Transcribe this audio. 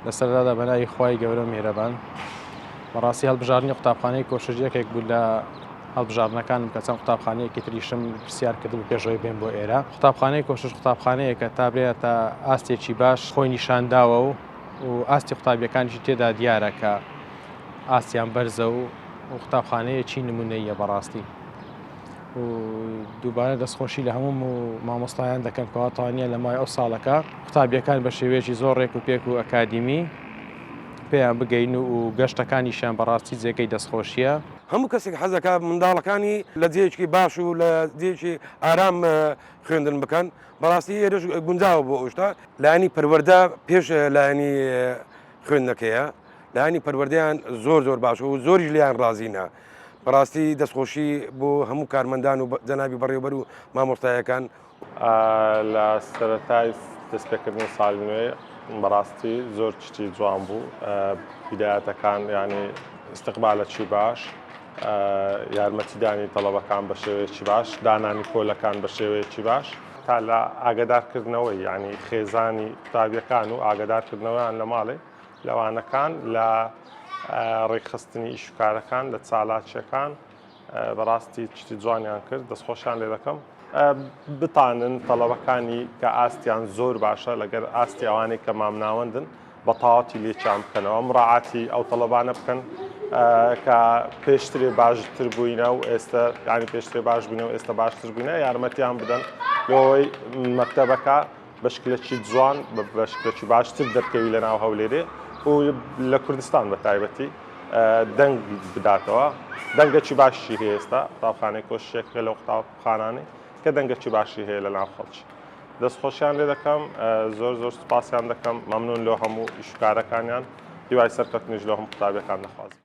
لە سەرەتادا بە ناوی خوای گەورە و میهرەبان. بەڕاستی هەڵبژاردنی قوتابخانەی کۆشش یەکێک بوو لە هەڵبژاردنەکانم کە چەند قوتابخانەیەکی تریشم پرسیار کردبوو پێش ئەوەی بێم بۆ ئێرە. قوتابخانەی کۆشش قوتابخانەیەکە تا بێ تا ئاستێکی باش خۆی نیشان داوە و و ئاستی قوتابیەکانیشی تێدا دیارە کە ئاستیان بەرزە و قوتابخانەیەکی نمونەیە بەڕاستی. و دووبارە دەستخۆشی لە هەموو مامۆستایان دەکەم کەوا توانیان لە ماوەی ئەو ساڵەکە قوتابیەکان بە شێوەیەکی زۆر ڕێک و پێک و ئەکادیمی پێیان بگەین و گەشتەکانیشیان بەڕاستی جێگەی دەستخۆشیە. هەموو کەسێک حەز دەکات منداڵەکانی لە جێیەکی باش و لە جێیەکی ئارام خوێندن بکەن، بەڕاستی ئێرەش گونجاوە بۆ ئەو شتە. لایەنی پەروەردە پێش لایەنی خوێندنەکەیە، لایەنی پەروەردەیان زۆر زۆر باشە و زۆریش لێیان ڕازینە. بەڕاستی دەستخۆشی بۆ هەموو کارمەندان و جەنابی بەڕێوبەر و مامۆستایەکان. لە سەرەتای دەستپێکردنی ساڵی نوێ بەڕاستی زۆر شتی جوان بوو بیدایەتەکان یعنی استقبالەکی باش یارمەتیدانی تەڵەبەکان بە شێوەیەکی باش دانانی پۆلەکان بە شێوەیەکی باش تا لە ئاگدارکردنەوەی یعنی خێزانی قوتابیەکان و ئاگدارکردنەوەیان لە ماڵێ لەوانەکان لە ڕێکخستنی ئیشوکارەکان لە چالاکیەکان بەڕاستی شتی جوانیان کرد دەستخۆشیان لێ دەکەم بتانن تەڵەبەکانی کە ئاستیان زۆر باشە لەگەر ئاستی ئەوانەی کە مامناوەندن بە تەواوەتی لێکیان بکەنەوە مراعاتی ئەو تەڵەبانە بکەن کە پێشترێ باشتر بووینە و ئێستا ینی پێشترێ باش بووینە و ئێستا باشتر بووینە یارمەتیان بدەن لەوەی مەکتەبەکە بە شکلێکی جوان بە شکلێکی باشتر دەرکەوی لە ناو هەولێرێ و لە کوردستان بە تایبەتی دەنگ بداتەوە دەنگەکی باشی هەیە ئێستا قوتابخانەی کۆششێکە لەو قوتابخانانەی کە دەنگەکی باشی هەیە لە ناو خەڵکی دەستخۆشیان لێ دەکەم زۆر زۆر سوپاسیان دەکەم مەمنون لۆ هەموو ئیشکارەکانیان هیوای سەرکەوتنیش لۆ هەموو قوتابیەکان دەخوازم.